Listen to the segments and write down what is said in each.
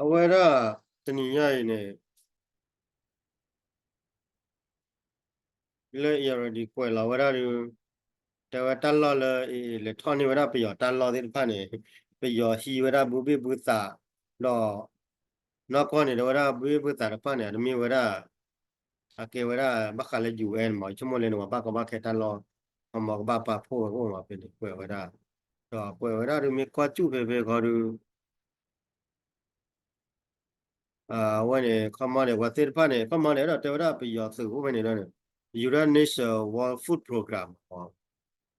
အဝဲဒၣ် တနံၤညါအံၤန့ၣ် လၢ Irrawaddy ကွဲးလီၤဝဲဒၣ်ဒုး တဲဝဲတၢ်လီၢ်လၢအလဲၤထီၣ်န့ၢ်ဝဲဒၣ်ပယီၤတၢ်လီၢ်သ့ၣ်တဖၣ်န့ၣ် ပယီၤဟံးဝဲဒၣ်ဘုဘ့ၣ်ဘုသး ဒီး နီၢ်ကီၢ်န့ၣ် တဲဝဲဒၣ်ဘုဘ့ၣ်ဘုသးတဖၣ်န့ၣ် အတမ့ၢ်ဝဲဒၣ် အကဲဝဲဒၣ် ဘၣ်ဃးလၢ ယူၣ်အဲၣ် မး ဆိကမိၣ်လၢန့ၣ် ပှၤဘၣ်ကီဘၣ်ခဲတၢ်လီၢ် ခီမီကဘၣ်ပာ်ဖှိၣ်ဝဲအိၣ်မးဖဲန့ၣ် ကွဲးဝဲဒၣ် ဒီးကွဲးဝဲဒၣ်ဒုးမ့ၢ်ကွၢ်စူၣ်ဖဲဖဲခီဒုး အဝဲန့ၣ် ခီမီန့ၣ် ပှၤသ့ၣ်တဖၣ်န့ၣ် ခီမီန့ၣ် အဲၣ်ဒိးတဲဝဲဒၣ်ပယီၤသုးအိၣ်ဖဲန့ၣ်ဒီးန့ၣ် United Nations World Food Program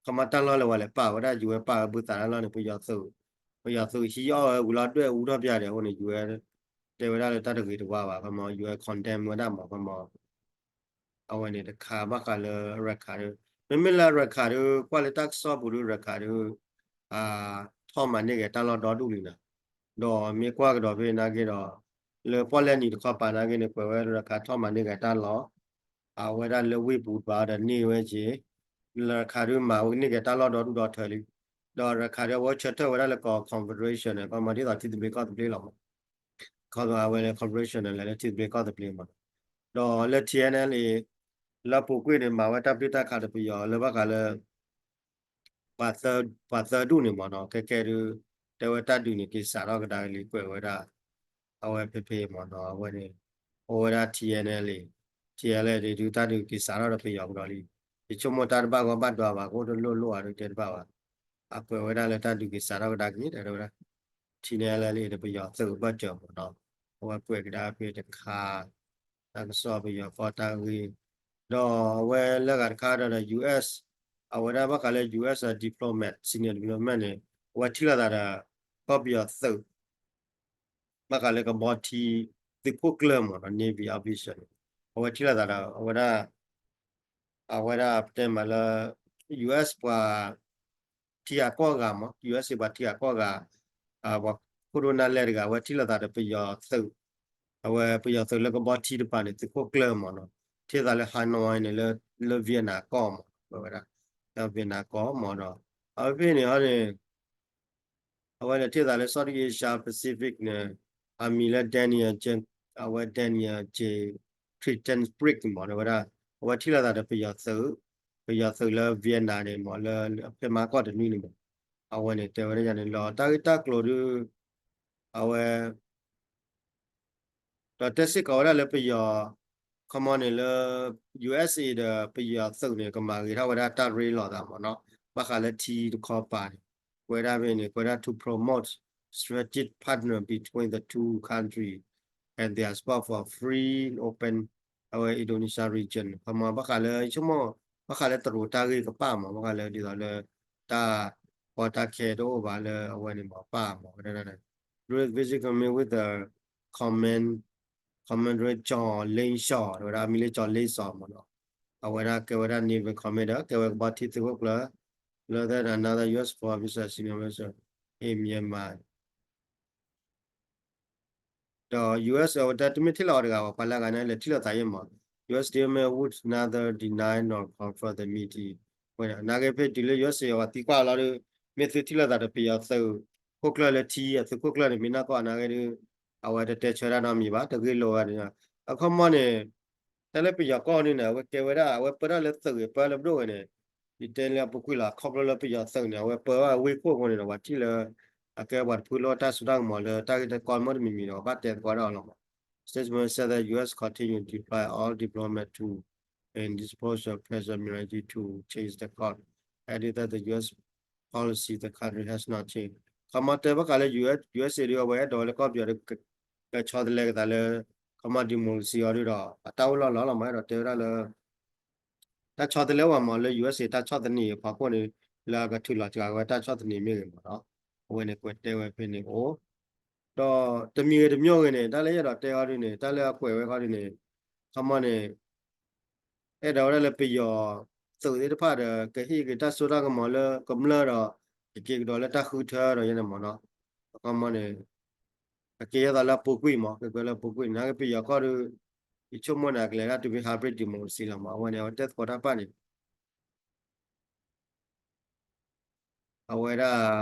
ခီမီတၢ်လီၢ်လၢပှၤလဲၤပာ်ဝဲဒၣ် ယူၣ်အဲၣ် ပာ်ဝဲဘုသးတၢ်လီၢ်န့ၣ် ပယီၤသုး ပယီၤသုးဟံးအီၣ်ဝဲဝံၤလီၤဒွဲၣ်အူထီၣ်ပျၢ်ဒီး အဃိန့ၣ် ယူၣ်အဲၣ် တဲဝဲဒၣ်လၢတၢ်တဂ့ၤတဝါဘၣ် ခီမီ ယူၣ်အဲၣ် condemn ဝဲဒၣ်မး ခီမီ အဝဲန့ၣ်တခါဘၣ်ဃးလၢ Rakhine ဒုး မ့မ့ၢ်လၢ Rakhine ဒုး ကွၢ်လၢတၢ်ကစီၣ်ပူၤဒုး Rakhine ဒုး ထီၣ်မၤန့ၢ်က့ၤတၢ်လီၢ်ဒီဒူၣ်လံနီၤ ဒီးမ့ၢ်ကွၢ်ကဒီးဖဲနာ်က့ဒီး လၢပီၣ်လဲၣ်နံၤတခီပၤနာ်က့န့ၣ် ကွဲးဝဲ Rakhine ထီၣ်မၤန့ၢ်က့ၤတၢ်လီၢ် အဝဲဒၣ်လၢဝ့ၢ်ပူၤတဘၣ်ဒီးန့ၢ်ဝဲက့ၤ Rakhine ဒုးမၤဝဲန့ၢ်က့ၤတၢ်လီၢ်ဒီဒူၣ်ဒီထၢလံ ဒီး Rakhine ဒုး အဝဲဆၢထၢၣ်ဝဲဒၣ်လၢကီၢ် confederation န့ၣ် ခီမီဒ်သိးထံသဘျ့ကီၢ်သဘျ့လီၤမး ခီမီအဝဲလၢ confederation န့ၣ် လဲၤလၢထံသဘျ့ကီၢ်သဘျ့မး ဒီးလၢ ထံအဲၣ်အဲၣ်လ်အ့ လၢအပူၤကွံာ်န့ၣ် မၤဝဲတၢ်ပျုၢ်တၢ်ခးဒီးပယီၤလၢဘၣ်ဃးလၢ ပှၤသၢဒူၣ်န့ၣ်မးနီၤ ခဲကဲဒုး တဲဝဲတၢ်ဒုးန့ၣ် က့ၤစးထီၣ်ကဒါက့ၤလံ ကွဲးဝဲဒၣ် အဝဲဖဲဖဲမးနီၤ အဝဲန့ၣ် အိၣ်ဝဲဒၣ် ထံအဲၣ်အဲၣ်လ်အ့ ထံအဲၣ်အဲၣ်လ်အ့ ဒုးတၢ်ဒုးက့ၤစးထီၣ်ဒီးပယီၤကဒီးလံ ယဆိကမိၣ်တၢ်တဘၣ်ဂီၢ်ဘၣ်ဒွးဘၣ် ကအိၣ်တလိၣ်လိၣ်ဧါဒုးတဲတဘၣ်ဘၣ် အကွဲးဝဲဒၣ်လၢတၢ်ဒုးက့ၤစးထီၣ်ကဒါက့ၤ တဲဝဲဒၣ် ထံအဲၣ်အဲၣ်လ်အ့ ဒီးပယီၤသုးဘၢၣ်စၢၤမးနီၤ အဝဲကွဲးကဒါဖဲတခါ တၢ်ကစီၣ်ပယီၤကီၢ်တၢ်ဂ့ၢ် ဒီးအဝဲလၢဂၤတခါဒီး US အဝဲဒၣ်ဘၣ်ဃးလၢ US diplomat senior diplomat န့ၣ် အဝဲထံၣ်လိာ်သးဒီး ကီၢ်ပယီၤသုး ဘၣ်ဃးလၢကဘီထံ သုးခိၣ်ကျၢၢ်မးနီၤ Navy officer န့ၣ် အဝဲထံၣ်လိာ်သးဒီး အဝဲဒၣ် အဝဲဒၣ်ပတဲမးလၢ US ပှၤ ထံဂၤကီၢ်ဂၤမး USA ပှၤထံဂၤကီၢ်ဂၤ ပှၤခိၣ်ဒိၣ်နၢ်လဲၢ်တဂၤ အဝဲထံၣ်လိာ်သးဒီးပယီၤသုး အဝဲပယီၤသုးလၢကဘီထံတပၤန့ၣ် သုးခိၣ်ကျၢၢ်မးနီၤ ထံၣ်သးလၢ Hanoi န့ၣ် လၢ Vietnam ကီၢ်မး ဝဲဒၣ် လၢ Vietnam ကီၢ်မးဒီး အဝဲဖဲန့ၣ်ဟီန့ၣ် အဝဲန့ၣ်ထံၣ်သးလၢ Southeast Asia Pacific န့ၣ် အမံၤလၢ Daniel J အဝဲ Daniel J Kritenbrink မး ဝဲဒၣ် အဝဲထံၣ်လိာ်သးဒီးပယီၤသုး ပယီၤသုးလၢ Vietnam န့ၣ်မး လၢဖဲမၤကီၢ်တနွံန့ၣ်မး အဝဲန့ၣ်တဲဝဲဒၣ်န့ၣ်လီၤ တၢ်ဂ့ၢ်တၢ်ကျိၤဒုး အဝဲ ဒီးတဲစ့ၢ်ကီးဝဲဒၣ်လၢပယီၤ ခီမီန့ၣ်လၢ USA ဒီးပယီၤသုးန့ၣ် ကမၤဂ့ၤထီၣ်ဝဲဒၣ်တၢ်ရ့လိာ်သးမးနီၤ ဘၣ်ဃးလၢထံတခီပၤန့ၣ် ကွဲးဒၣ်ဖဲန့ၣ် ကွဲးဒၣ် to promote strategic partner between the two countries and their support for free open အဝဲ Indonesia region ခီမီဘၣ်ဃးလၢ ဆိကမိၣ် ဘၣ်ဃးလၢတရူးတၢ်ဂ့ၢ်ကပၣ်မး ဘၣ်ဃးလၢဒ်သိးလၢ တၢ်ကီတၢ်ခဲတအိၣ်ဘၣ်လၢအဝဲန့ၣ်မးပၣ်မး ဝဲဒၣ် during visit meet with the command commander ကၠီၤလ့စီၤ ဝဲဒၣ်အမံၤလၢကၠီၤလ့စီၤ မးနီၤ အဝဲဒၣ်ကဲဝဲဒၣ် naval commander ကဲဝဲကဘီထံသုးခိၣ်ကျၢၢ် လၢ another US foreign officer senior officer in Myanmar ဒီး US အဝဲတၢ်တမ့ၢ်ထံၣ်လိာ်အီၤတဂၤဘၣ် ပှၤလၢအဂၤန့ၣ် လဲၤထံၣ်လိာ်သးယဲၢ်မး US diplomat would neither deny nor confirm the meeting ဝဲဒၣ် နာ်က့ဖဲတုၤလၢ US အဝဲသံကွၢ်လီၤဒီး မ့ၢ်သုထံၣ်လိာ်သးဒီးပယီၤသုးခိၣ်ကျၢၢ်လၢထံ အသုးခိၣ်ကျၢၢ်န့ၣ် မ့ၢ်နီၢ်ကီၢ်နာ်က့ဒီး အဝဲတတဲဆၢတၢ်နီတမံၤဘၣ် တဂ့ၢ်လိာ်ဝဲဒၣ် အခီမီန့ၣ် တၢ်လၢပယီၤကီၢ်န့ၣ်န့ၣ် အဝဲကဲဝဲဒၣ် အဝဲပၢတၢ်လၢသုးဂ့ၤ ပၢလၢပဒိၣ်ဂ့ၤန့ၣ် ယတဲလၢအပူၤကွံာ်လီၤ ခီဖျိလၢပယီၤသုးန့ၣ် အဝဲပၢဝဲဝ့ၢ်ခိၣ်အဃိန့ၣ်ဒီး ပှၤထံၣ်လၢ အကဲပှၤတဖုလၢတၢ်စိတၢ်ကမီၤလၢတၢ်ဂ့ၢ်တၢ်ကီမီၣ်တမံၤမံၤဒီး ဘၣ်တဲသကိးဒၣ်အီၤလီၤမး Statement said that US continue to deploy all diplomat to in disposal pressure military to change the course added that the US policy the country has not changed ခီမီတဲဘၣ်ဃးလၢ US USA ဒီးအဝဲအဲၣ်ဒိးလၢကီၢ်ပယီၤဒီး ကဆီတလဲကသးလၢ ခီမီ democracy အီၤဒီး အတၢ်အိၣ်လီၢ်လီၤလီၤမး အဲၣ်ဒိးတဲဝဲဒၣ်လၢ တၢ်ဆီတလဲဝဲမးလၢ USA တၢ်ဆီၣ်သနံးအဖီခိၣ်န့ၣ် လၢအကထုးလီၤစှၤဝဲတၢ်ဆီၣ်သနံးမ့ၢ်ဂ့ၤမးဒီး အဝဲန့ၣ်ကွဲးတဲဝဲဖဲန့ၣ်အိၣ် ဒီးတမံၤဂ့ၤတမံၤဂ့ၤန့ၣ် တၢ်လၢယအဲၣ်ဒိးတဲအီၤဒ်န့ၣ် တၢ်လၢအကွဲးဝဲခီဒ်န့ၣ် ခီမီန့ၣ် အဲၣ်ဒိးဝဲဒၣ်လၢပယီၤသုးသ့ၣ်တဖၣ်ဒီး ကဟ့ၣ်က့ၤတၢ်စိတၢ်ကမီၤလၢကမျၢၢ်ဒီး ကက့ၤကဒီးလၢတၢ်ဃုထၢဒီးယဲန့ၣ်မးနီၤ အခီမီန့ၣ် အကဲယဲသိးလၢအပူၤကွံာ်မး ကကွဲးလၢအပူၤကွံာ်န့ၣ် နာ်က့ပယီၤကီၢ်ဒီး ယဆိကမိၣ်န့ၣ် အကလဲၤဒၣ်တုၤဖဲ hybrid democracy လီၤမး အဝဲန့ၣ် အဝဲတဲသကိးတၢ်ပၣ်န့ၣ် အဝဲဒၣ်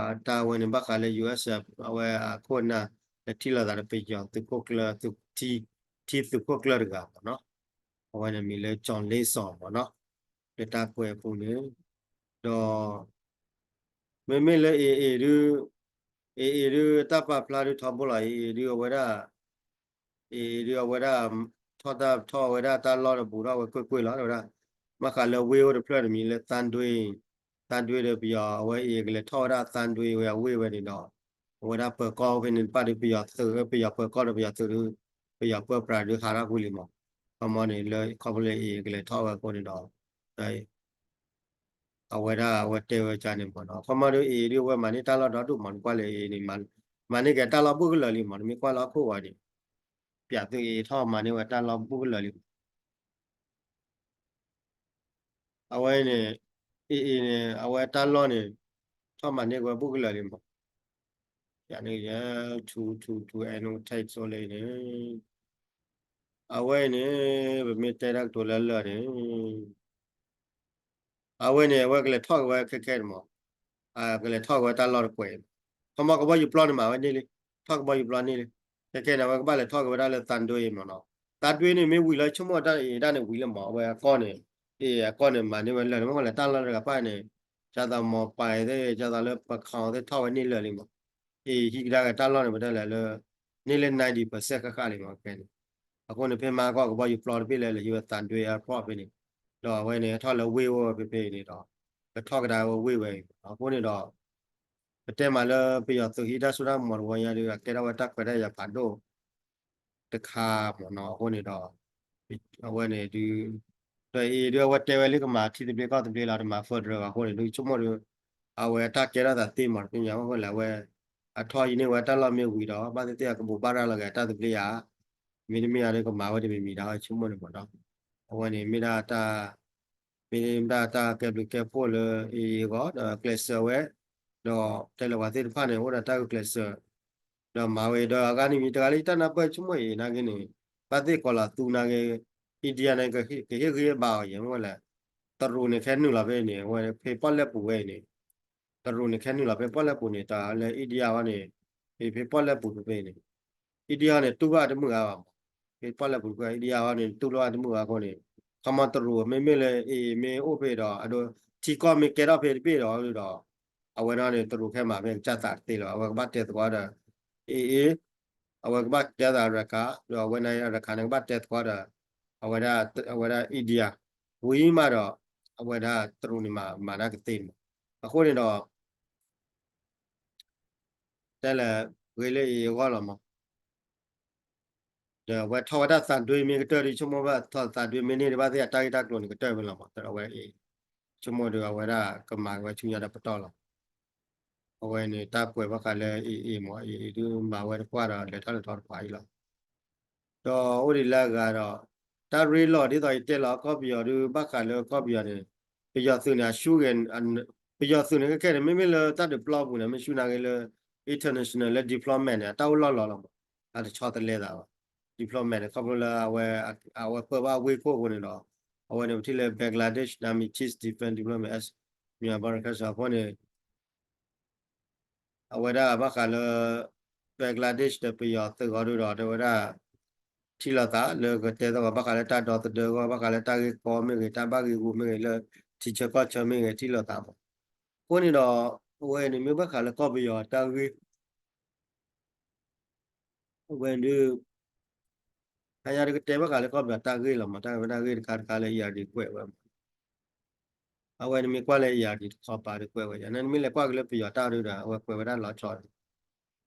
တၢ်ဝဲန့ၣ် ဘၣ်ဃးလၢ US အဝဲအခိၣ်အနၢ် လဲၤထံၣ်လိာ်သးဒီးပယီၤသုးခိၣ်ကျၢၢ် ထံသုးခိၣ်ကျၢၢ်တဂၤမ့ၢ်နီၤ, အဝဲန့ၣ်မံၤလၢ ကၠီၤလ့စီၤမ့ၢ်နီၤ, လၢတၢ်ကွဲးအပူၤန့ၣ်, ဒီး မ့မ့ၢ်လၢ AA ဒုး, AA ဒုးတၢ်ပာ်ဖျါဒုးထီဘိလီၤ, AA ဒုးအဝဲဒၣ် AA ဒုးအဝဲဒၣ် ထီၣ်တၢ်ထီၣ်ဝဲဒၣ်တၢ်လီၢ်ဒီးဘူးထီၣ်ဝဲကွ့ၢ်ကွ့ၢ်လီၤ တဲဝဲဒၣ်, ဘၣ်ဃးလၢဝ့ၢ်အိၣ်တဖျၢၣ်တမံၤလၢ သၣ်ဒွ့, သၣ်ဒွ့ဒီးပယီၤအဝဲ AA ကလဲၤထီၣ်ဝဲဒၣ်သၣ်ဒွ့ဝဲအဝ့ၢ်ဝဲန့ၣ်ဒီး, အဝဲဒၣ်ပၢၤကီၢ်ဖဲန့ၣ်တဖၣ်ဒုး ပယီၤသုး ပယီၤပၢၤကီၢ်ဒီးပယီၤသုးဒုး, ပယီၤပၢပြးဒုးဟးထီၣ်ကွံာ်လံမး, ခီမီန့ၣ်လၢခီဖျိလၢ AA ကလဲၤထီၣ်ဝဲအဃိန့ၣ်ဒီး အဝဲဒၣ်အဝဲတဲဝဲကန့ၣ်မ့ၢ်နီၤ, ခီမီဒုး AA ဒုးအဝဲမၤန့ၢ်တၢ်လီၢ်ဒီဒူၣ်မး နကွၢ်လၢ AA န့ၣ်, မၤန့ၢ်က့ၤတၢ်လီၢ်ဘူးကလၢာ်လံမး နမ့ၢ်ကွၢ်လၢဟီၣ်ခိၣ်ဝဲန့ၣ်, ပၠးသုး AA ထီၣ်မၤန့ၢ်ဝဲတၢ်လီၢ်ဘူးကလၢာ်လံမး, အဝဲန့ၣ် AA န့ၣ် အဝဲတၢ်လီၢ်န့ၣ် ထီၣ်မၤန့ၢ်ဝဲဘူးကလၢာ်လံမး, ယန့ၣ် ထူထူထူ အဲၣ်နိထၢၣ်ဆိလၢအံၤန့ၣ်, အဝဲအံၤန့ၣ် ပမ့ၢ်တဲတၢ်ကတိၤလၢလၢာ်န့ၣ် အဝဲန့ၣ် အဝဲကလဲၤထီၣ်က့ၤဝဲခဲခဲန့ၣ်မး, ကလဲၤထီၣ်က့ၤဝဲတၢ်လီၢ်တကွဲး, ခီမီကဘီယူၤပျီန့ၣ်မၤဝဲန့ၢ်လံ, ထီၣ်ကဘီယူၤပျီန့ၢ်လံ, ခဲခဲန့ၣ် အဝဲကဘၣ်လဲၤထီၣ်က့ၤဝဲဒၣ်လၢသၣ်ဒွ့အံၤမ့ၢ်နီၤ, သၣ်ဒွ့န့ၣ် မ့ၢ်ဝံၤလၢဆိကမိၣ်တၢ်အံၤဒၣ်န့ၣ်ဝံၤလၢမး အဝဲအကီၢ်န့ၣ်, အ့ၣ် အကီၢ်န့ၣ် မၤန့ၢ်ဝဲလၢာ်န့ၣ် မ့ၢ်ဝဲလဲၣ်တၢ်လီၢ်တကပၤန့ၣ်, ကၢ်သးမီၤပာ်သ့ၣ် ကၢ်သးလၢပခီသ့ၣ်ထီၣ်ဝဲန့ၢ်လၢာ်လံမး, အ့ၣ် ဟံးကဒါက့ၤတၢ်လီၢ်န့ၣ် ပတဲလဲၣ်လၢ န့ၢ်လၢ ninety percent ဃၣ်ဃၣ်လံမး ခဲန့ၣ်, အဃိန့ၣ် ဖဲမၤကီၢ်ကဘီယူၤပျီတဘ့ၣ်လၢ လဲၤဟံးဝဲသၣ်ဒွ့ airport ဖဲန့ၣ်, ဒီးအဝဲန့ၣ် ဟဲထီၣ်လၢဝ့ၢ်အိၣ်ဖဲဖဲအံၤန့ၣ်ဒီး, ကထီၣ်ကဒါဝဲဝ့ၢ်ဝဲအံၤ, အဃိန့ၣ်ဒီး ပတဲမးလၢပယီၤသုးဟံးတၢ်စိတၢ်ကမီၤတဝီညါဒီး အကဲထီၣ်ဝဲတၢ်ခွဲးတၢ်ယာ်ဖးဒိၣ် တခါမ့ၢ်နီၤ, အဃိန့ၣ်ဒီး အဝဲန့ၣ်ဒုး, ဒီးအံၤဒုးအဝဲတဲဝဲလၢကမၤထံသဘျ့ကီၢ်သဘျ့လီၤ တမၤ federal ဘၣ်အဃိန့ၣ်ဒုး ဆိကမိၣ်ဒီး အဝဲအတၢ်ကဲထီၣ်သးသ့မး တသ့ၣ်ညါဘၣ်ဃိလဲၣ် အဝဲ အထီၣ်ယံၤန့ၢ်ဝဲတၢ်လီၢ်မ့ၢ်ဝံၤဒီး ဘၣ်သ့ၣ်သ့ၣ်အကဘိးဘၣ်ရၤလီၤက့ၤအတၢ်သဘျ့ဧါ, မ့တမ့ၢ်ဧါဒီးကမၤဝဲတမံၤမံၤဒီး ဆိကမိၣ်န့ၣ်မ့ၢ်နီၤ, အဝဲန့ၣ်မ့ၢ်ဒၣ်တၢ် မ့ၢ်ဒၣ်တၢ်ကဲဘျုးကဲဖှိၣ်လၢ AA အဂီၢ် ဒီးကျဲးစၢးဝဲ, ဒီးတဲလၢပှၤသ့ၣ်တဖၣ်န့ၣ် အိၣ်ဒီးတၢ်ဂုာ်ကျဲးစၢး, ဒီးမၤဝဲဒီးအဂၤန့ၣ်မ့ၢ်တဂၤလၢယတၢ်နၢ်ပၢၢ်ဆိကမိၣ်အံၤနာ်က့န့ၣ်, ဘၣ်သ့ၣ်ကိးလီၤသူနာ်က့, India န့ၣ် ကဟ့ၣ်ဂံၢ်ဘါအီၤယဲၢ်မ့ၢ်ဝဲလဲၣ်, တရူးန့ၣ်ခဲနုာ်လီၤဖဲန့ၣ် အဝဲဖဲပီၣ်လဲၣ်ပူၤဝဲအံၤန့ၣ်, တရူးန့ၣ်ခဲနုာ်လီၤဖဲပီၣ်လဲၣ်ပူၤန့ၣ် တၢ်လၢ India အီၤန့ၣ်, ဖဲပီၣ်လဲၣ်ပူၤဖဲဖဲန့ၣ် India န့ၣ် တူၢ်ဘၣ်တမုာ်ဂၤဘၣ်မး, ဖဲပီၣ်လဲၣ်ပူၤတဖု India အီၤန့ၣ် တူၢ်ဘၣ်တမုာ်ဂၤအဃိန့ၣ်, ခီမီတရူးမ့မ့ၢ်လၢ AA မ့ၢ်အိၣ်ဖဲဒီး အဒိထံကီၢ်မ့ၢ်ကဲထီၣ်ဖဲတဘ့ၣ်ဒီးဒီး, အဝဲဒၣ်န့ၣ် တရူးခဲမၤဖဲကစၢ်သးတသ့လၢၤဘၣ် အဝဲကဘၣ်တဲသကိးဒီး AA, အဝဲကဘၣ်တဲသကိးရခး, ဒီးအဝဲန့ၣ်ရခးန့ၣ် ကဘၣ်တဲသကိးဒီး အဝဲဒၣ် အဝဲဒၣ် India, ဝံၤမးဒီး အဝဲဒၣ်တရူးန့ၣ်မၤ မၤတၢ်ကသ့န့ၣ်မး, အဃိန့ၣ်ဒီး တဲလဲၣ် ဂ့ၤလၢ AA အဂီၢ်လီၤမး, ဒီးအဝဲထီၣ်ဝဲဒၣ်သးဒွ့မ့ၢ်ကတၢၢ်ဒီး ဆိကမိၣ်ဘၣ်ထီၣ်သးဒွ့မ့ၢ်န့ၢ်ဒံးဘၣ်သ့ၣ်အတၢ်ဂ့ၢ်တၢ်ကျိၤန့ၣ် ကတၢၢ်မ့ၢ်လီၤမး အဝဲ AA, ဆိကမိၣ်ဒီးအဝဲဒၣ်ကမၤဝဲဆူညါဒီးပတီၢ်လီၤ, အဝဲန့ၣ်တၢ်ကွဲးဘၣ်ဃးလၢ AA မး AA ဒုးမၤဝဲတကွၢ်ဒီးလဲၤထီၣ်လဲၤထီတပှၤအံၤလီၤ ဒီးအိၣ်ဒံးလၢအဂၤဒီး တၢ်ရ့လိာ်ဒ်သိးယတဲလီၤကီၢ်ပယီၤဒုး ဘၣ်ဃးလၢကီၢ်ပယီၤန့ၣ်, ပယီၤသုးန့ၣ် အဆူဂဲၤ, ပယီၤသုးန့ၣ်ခဲခဲန့ၣ် မ့မ့ၢ်လၢတၢ်ဒုးပျီပူၤန့ၣ် မ့ၢ်ဆူနာ်က့လၢ international လၢ diplomat န့ၣ် အတၢ်အိၣ်လီၢ်လီၤလီၤမး, အတဆီတလဲသးဘၣ်, diplomat န့ၣ် ခီဖျိလၢအဝဲ, အဝဲပၢဘၣ်ဝ့ၢ်ခိၣ်အဃိန့ၣ်ဒီး, အဝဲန့ၣ်ပထံၣ်လၢ Bangladesh Nami Chief Defense Diplomat မံၤအဘီရခဲစၢ်အဃိန့ၣ် အဝဲဒၣ်ဘၣ်ဃးလၢ Bangladesh ဒီးပယီၤသုးအဂီၢ်ဒုးဒီး တဲဝဲဒၣ် ထံၣ်လိာ်သးလၢကတဲသကိးဘၣ်ဃးလၢတၢ်ဒီသဒၢအဂီၢ် ဘၣ်ဃးလၢတၢ်ဂ့ၢ်ကီမ့ၢ်ဂ့ၤ တၢ်ဘၣ်ဂ့ၢ်ဂူာ်မ့ၢ်ဂ့ၤ လၢထံဆၢကီၢ်ဆၢမ့ၢ်ဂ့ၤ ထံၣ်လိာ်သးမး, အဃိန့ၣ်ဒီး အဝဲန့ၣ်မ့ၢ်ဘၣ်ဃးလၢကီၢ်ပယီၤတၢ်ဂ့ၢ် အဝဲဒုး ဟါညါဒုးကတဲဘၣ်ဃးလၢကီၢ်ပယီၤတၢ်ဂ့ၢ်လီၤမး တၢ်ဂ့ၢ်တခါတခါလၢ အံၤအါဒံး ကွဲးဝဲမး အဝဲန့ၣ်မ့ၢ်ကွၢ်လၢ အံၤအါဒံး တခီပၤဒုးကွဲးဝဲယါ နမ့ၢ်လဲၤကွၢ်က့ၤလၢပယီၤတၢ်ဒုးဒီး အဝဲကွဲးဝဲဒၣ်လီၤဆီန့ၣ်,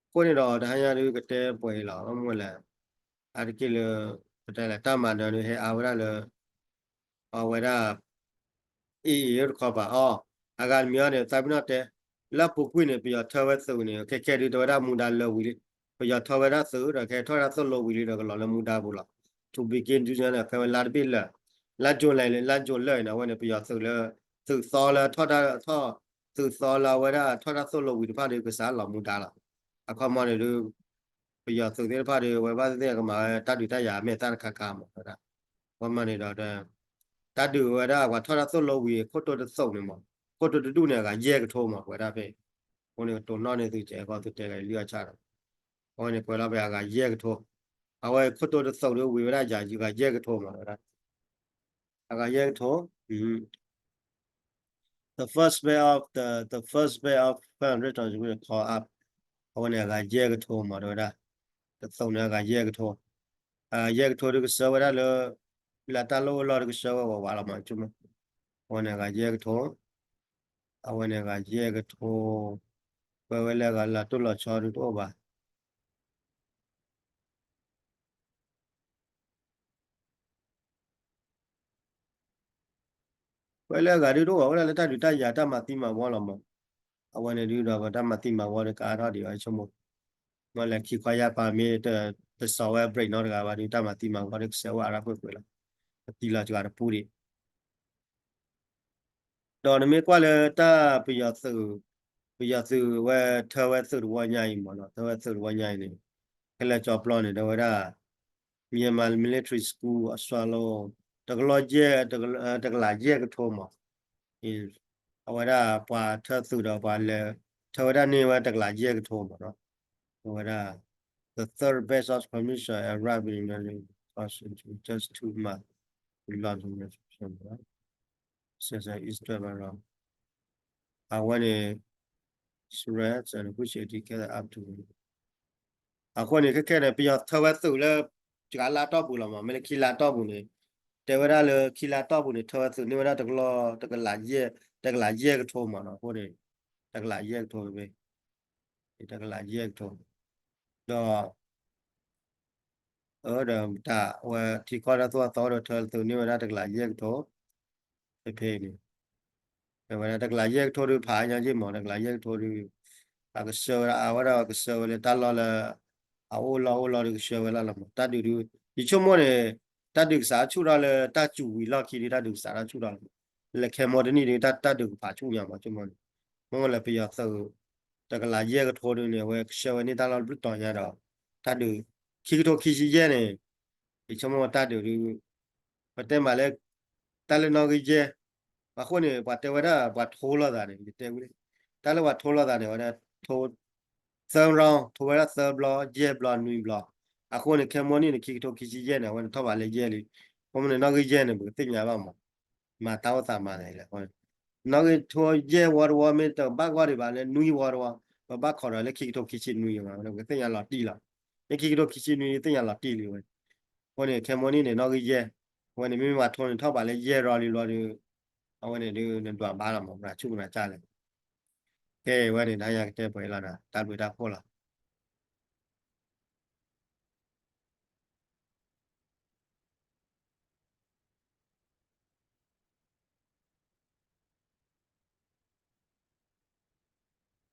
အဃိန့ၣ်ဒီး တဟါညါဒုးကတဲပှဲၤအံၤလီၤ ဘၣ်မနုၤလဲၣ်, အါတက့ၢ်လၢ ပတဲလဲၣ် တၢ်မၤနၢၤဒုးဟဲအါဝဲဒၣ်လၢ အဝဲဒၣ် အံၤအံၤတခီပၤအီၤ, အဂၤတမံၤအီၤန့ၣ် သးပ့ၤနီၣ်တဲ, လၢအပူၤကွံာ်န့ၣ် ပယီၤထၢဝဲသုးန့ၣ် ခဲခဲဒုးတဲဝဲဒၣ်မူဒါလၢာ်ဝံၤလံ, ပယီၤထၢဝဲဒၣ်သုးဒီး ခဲထီၣ်ဝဲဒၣ်သိၣ်လိဝံၤလံဒီးကလီၤလၢမူဒါပူၤလီၤ, to begin ဒုးန့ၣ် ဖဲဝဲလါတဘ့ၣ်လၢာ်, လါ July လၢ လါ July န့ၣ် အဝဲန့ၣ် ပယီၤသုးလၢ သုးသီလၢထီၣ်တၢ်ထီၣ်, သုးသီလၢအဝဲဒၣ်ထီၣ်တၢ်သိၣ်လိဝံၤတဖၣ်ဒုးကစးလီၤမူဒါလီၤ, အခီမီန့ၣ်ဒုး ပယီၤသုးသ့ၣ်တဖၣ်ဒီး အဝဲဘၣ်သ့ၣ်သ့ၣ်ကမၤဝဲတၢ်ဒုးတၢ်ယၤမဲာ်သၣ်တခါခါမး ဝဲဒၣ်, အခီမီန့ၣ်ဒီး တၢ်ဒုးဝဲဒၣ်ပှၤထီၣ်တၢ်သိၣ်လိဝံၤ ခိၣ်တိတသိးန့ၣ်မး, ခိၣ်တိတဒူၣ်န့ၣ် အဂၤယဲၢ်ကထိမး ဝဲဒၣ်ဖဲ, အဃိန့ၣ်ကတိၤနီၣ်န့ၢ်သုကဲးဃီသုတဲဂၤလံအီၣ်ဆၣ်ဒီး, အဝဲန့ၣ်ကွဲးလီၤဖဲအဂၤယဲၢ်ကထိ, အဝဲခိၣ်တိတသိးဒီးဝံၤဝဲဒၣ်ယဂၤယဲၢ်ကထိမး တဲဝဲဒၣ်, အဂၤယဲၢ်ကထိ the first batch of the the first batch of five hundred call up, အဝဲန့ၣ်အဂၤယဲၢ်ကထိမး တဲဝဲဒၣ်, တသိးန့ၣ်အဂၤယဲၢ်ကထိ, ယဲၢ်ကထိဒုးကဆှၢဝဲဒၣ်လၢ လၢတၢ်လီၢ်အိၣ်လီၢ်ဒုးကဆှၢဝဲဝးဝးလီၤမး ဆိကမိၣ်, အဝဲန့ၣ်အဂၤယဲၢ်ကထိ, အဝဲန့ၣ်အဂၤယဲၢ်ကထိ, ပဝဲလၢအဂၤလၢတိၢ်လီၤဆီဒုးတအိၣ်ဘၣ် ပဝဲလၢအဂၤဒုးတအိၣ်ဘၣ် ဝဲဒၣ်လၢတၢ်ဒုးတၢ်ယၤတၢ်မၤသံမၤဝီလီၤမး, အဝဲန့ၣ်ဒုးဒီးပတၢ်မၤသံမၤဝီဒုးကအါထီၣ်ဒံးအီၤ ဆိကမိၣ်, မ့ၢ်လဲၤခံခွါယါပာ်မ့ၢ်တစီၤဝဲ break နီတဂၤဘၣ်ဒုး တၢ်မၤသံမၤဝီဒုးကဆှၢဝဲအါထီၣ်ကွ့ၢ်ကွ့ၢ်လီၤ, ပသံလီၤစှၤတပူၤဒံး ဒီးနမ့ၢ်ကွၢ်လၢတၢ်ပယီၤသုး, ပယီၤသုးဝဲထၢဝဲသုးတဝီညါအံၤမးနီၤ, ထၢဝဲသုးတဝီညါအံၤန့ၣ်, ခဲလၢာ်ကၠီပျီန့ၣ် ဒီးဝဲဒၣ် Myanmar Military School အစွါလိ, တကလီၢ်ယဲၢ်, တကလးယဲၢ်ကထိမး, အဝဲဒၣ်ပှၤထၢသုးဒီးပှၤလဲၤထၢဝဲဒၣ်န့ၢ်ဝဲတကလးယဲၢ်ကထိမးနီၤ, အဝဲဒၣ် the third batch of commission arrived in just two months, Eastern အဝဲန့ၣ် Israel and which educated up to အဃိန့ၣ် ခဲခဲန့ၣ် ပယီၤထၢဝဲသုးလၢ တဂၤလါတီၢ်ပူၤလီၤမး, မ့ၢ်လၢခံလါတီၢ်ပူၤန့ၣ်, တဲဝဲဒၣ်လၢခံလါတီၢ်ပူၤန့ၣ် ထၢဝဲသုးန့ၢ်ဝဲဒၣ်တကလီၢ်, တကလးယဲၢ်, တကလးယဲၢ်ကထိမးနီၤ, အဃိန့ၣ် တကလးယဲၢ်ကထိဖဲ, တကလးယဲၢ်ကထိ, ဒီး အဒီးတၢ်ဝဲထံကီၢ်တၢ်သိၣ်တၢ်သီဒီးထၢသုးန့ၢ်ဝဲဒၣ်တကလးယဲၢ်ကထိ, ဖဲဖဲအံၤန့ၣ်, ဝဲဒၣ်တကလးယဲၢ်ကထိဒုးဖးအါညါက့မး, တကလးယဲၢ်ကထိဒုး, အကဆှၢဝဲဒၣ် အဝဲဒၣ်ကဆှၢဝဲလၢတၢ်လီၢ်လၢ အအိၣ်လီၢ်အိၣ်လီၢ်ဒုးကဆှၢဝဲလၢ်လီၤမး, တၢ်ဒုးဒုး, ယဆိကမိၣ်န့ၣ်, တၢ်ဒုးကစးထီၣ်ဆူၣ်ထီၣ်လၢတၢ်စူၤဝံၤလီၢ်ခံဒုး တၢ်ဒုးကစးထီၣ်ဆူၣ်ထီၣ်လီၤ, လၢခဲမိၢ်တနံၣ်ဒုး တၢ်ဒုးကဖးဆူၣ်ညါမး ဆိကမိၣ်န့ၣ်, မ့ၢ်လၢပယီၤသုး တကလးယဲၢ်ကထိဒုးန့ၣ် အဝဲကဆှၢဝဲန့ၢ်တၢ်လီၢ်တဘျုးတီၤညါဒီး, တၢ်ဒုး, ခံကထိခံဆံယဲၢ်န့ၣ်, ယဆိကမိၣ်တၢ်ဒုးဒုး, ပတဲမးလၢ, တၢ်လၢနီၣ်ဂံၢ်ယဲၢ်, အဃိန့ၣ် ပှၤတဲဝဲဒၣ်ပှၤထိလိာ်သးန့ၣ် ယတဲဝဲ, တၢ်လၢပှၤထိလိာ်သးန့ၣ် ဝဲဒၣ်ထိ သၢ round ထိဝဲဒၣ်သၢဘျီ ယဲၢ်ဘျီ နွံဘျီ, အဃိန့ၣ် ခဲမိၢ်နံၣ်န့ၣ် ခံကထိခံဆံယဲၢ်န့ၣ် အဝဲန့ၣ်ထီၣ်ဘးလၢယဲၢ်လံ, အဃိန့ၣ် နီၣ်ဂံၢ်ယဲၢ်န့ၣ် ပကသ့ၣ်ညါဘၣ်မး, မၤတၢ်အိၣ်သးမၤသးလဲၣ်, နီၣ်ဂံၢ်ထိယဲၢ်ဝီတဝီ မ့ၢ်တဘၣ်ဂီၢ်ဒံးဘၣ်လၢနွံဝီတဝီ, ပဘၣ်ခိးဒီးလၢခံကထိခံဆံနွံဝဲ ပကသ့ၣ်ညါလီၤတံၢ်လီၤ, လၢခံကထိခံဆံနွံသ့ၣ်ညါလီၤတံၢ်လံဝဲ, အဃိန့ၣ် ခဲမိၢ်နံၣ်န့ၣ် နီၣ်ဂံၢ်ယဲၢ်, အဝဲန့ၣ် မ့မ့ၢ်ပှၤထိန့ၣ် ထီၣ်ဘးလၢယဲၢ်ရီလံဘျီဒီး, အဝဲန့ၣ်ဒုး နဒွးဘၣ်လီၤမး ပှၤဆူၣ်ပှၤကၢ်လဲၣ်, ကဲဝဲန့ၣ် တၢ်ယၤကတဲပှဲၤလီၤဒီး တၢ်ဘျုးတၢ်ဖှိၣ်လီၤ.